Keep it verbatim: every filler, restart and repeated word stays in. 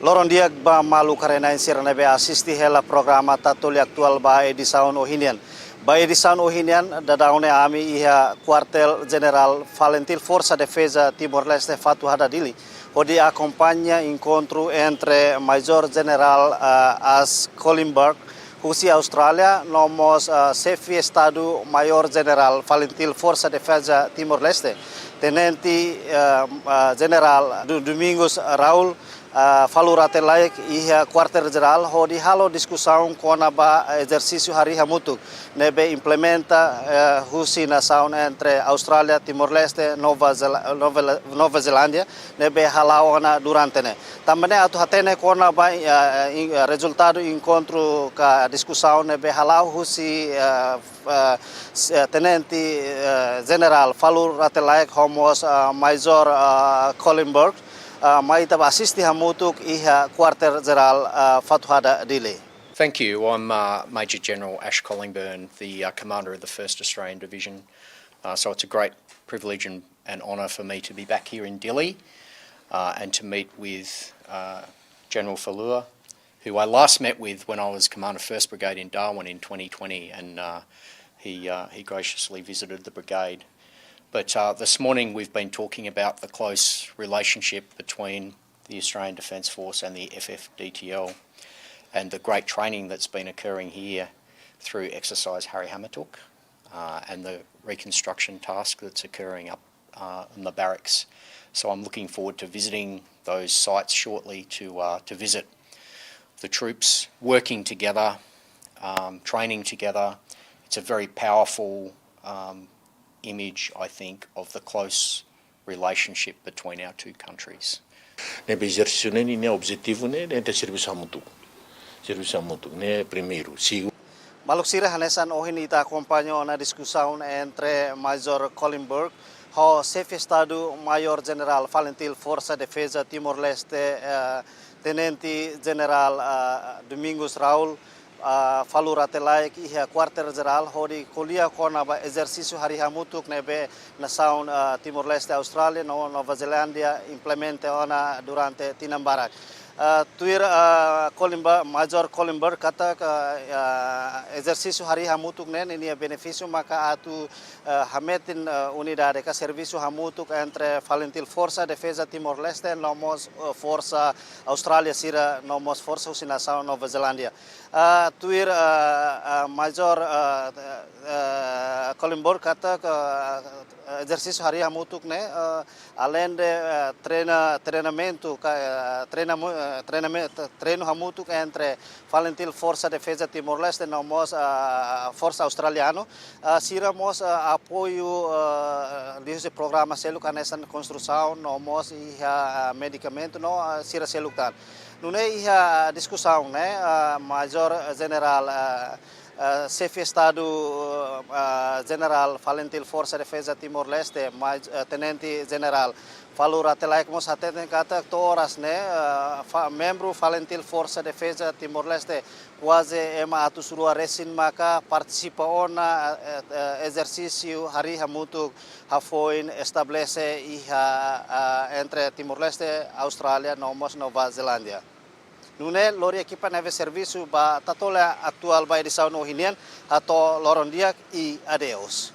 Loron di'ak ba maluk haree-na'in sira ne'ebé asiste hela programa Tatoli Atuál ba edisaun ohin nian. Ba edisaun ohin nian, daudaun ne'e ami iha Kuartél Jenerál Falintil Forsa Defeza Timor-Leste Fatuhada Dili, hodi akompaña enkontru entre Majór Jenerál, eh, Ash Collingburg, husi Austrália, no mós, eh, Xefe Estadu Maiór Jenerál Falintil Forsa Defeza Timor-Leste, Tenente, eh, eh, Jenerál Du-, Domingos Raul, eh, falur rate-laek iha Kuartél Jenerál, hodi halo diskusaun kona-ba ezersísiu harii hamutuk ne'ebé implementa, eh, husi nasaun entre Austrália, Timor-Leste, Nova Zela-, Nova, Nova Zelándia, ne'ebé hala'o ona durante ne'e. Tanba ne'e atu hatene kona-ba, eh, in-, eh, rezultadu enkontru ka diskusaun ne'ebé hala'o husi, eh, eh, s-, eh, Tenente, eh, Jenerál falur rate-laek ho mós, eh, Majór, eh, Collingburg, eh, mai ita bá asiste hamutuk iha Kuartél Jenerál, eh, Fatuhada Dili. Thank you. I'm, uh, Major General Ash Collingburn, the, uh, commander of the First Australian Division. Uh, so it's a great privilege and, and honour for me to be back here in Dili, uh, and to meet with, uh, General Falur, who I last met with when I was Commander First Brigade in Darwin in twenty twenty, and, uh, he, uh, he graciously visited the brigade. But, uh, this morning we've been talking about the close relationship between the Australian Defence Force and the F F D T L, and the great training that's been occurring here through Exercise Harii Hamutuk, uh, and the reconstruction task that's occurring up, uh, in the barracks. So I'm looking forward to visiting those sites shortly to, uh, to visit the troops working together, um, training together. It's a very powerful, um, image, I think, of the close relationship between our two countries. Ne'ebé ezersísiu ne'e ninia objetivu ne'e, ne'e ita servisu hamutuk. Servisu hamutuk ne'e primeiru. Segundu, maluk sira, hanesan ohin ita akompaña ona diskusaun entre Majór Collingburg ho Xefe Estadu Maiór Jenerál Falintil Forsa Defeza Timor-Leste, eh, Tenente Jenerál, eh, Domingos Raul, ah, falur rate-laek iha Kuartél Jenerál hodi ko'alia kona-ba ezersísiu harii hamutuk ne'ebé nasaun, ah, Timor-Leste, Austrália no Nova Zelándia implementa ona durante tinan barak. Ah, tuir, ah, Collingburg, Majór Collingburg katak, ah, ezersísiu harii hamutuk ne'e ninia benefísiu maka atu, ah, hametin, ah, unidade ka servisu hamutuk entre Falintil Forsa Defeza Timor-Leste no mós, ah, forsa Austrália sira no mós forsa husi nasaun Nova Zelándia. Ah, tuir, ah, ah, Majór, ah, ah, Collingburg katak, ah, ezersísiu harii hamutuk ne'e, ah, aleinde, ah, treina, treinamentu ka, ah, treina mu-, ah, treiname-, treinu hamutuk entre Falintil Forsa Defeza Timor-Leste no mós, ah, forsa australianu, ah, sira mós, ah, apoiu, ah, liuhusi programa seluk hanesan konstrusaun no mós iha, ah, medikamentu no, ah, sira seluk tan. Nune'e iha diskusaun ne'e, ah, Majór Jenerál, ah, ah, Xefe Estadu, ah, Jenerál Falintil Forsa Defeza Timor-Leste, Maj-, ah, Tenente Jenerál falur rate-laek mós hateten katak to'o oras ne'e, ah, fa-, membru Falintil Forsa Defeza Timor-Leste kuaze ema atus rua resin maka partisipa ona, ah, eh, eh, ezersísiu harii hamutuk hafoin estabelese iha, ah, entre Timor-Leste, Austrália no mós Nova Zelándia. Nune'e lori ekipa ne'ebé servisu ba Tatoli Atuál ba edisaun ohin nian, hato'o loron di'ak i adeus.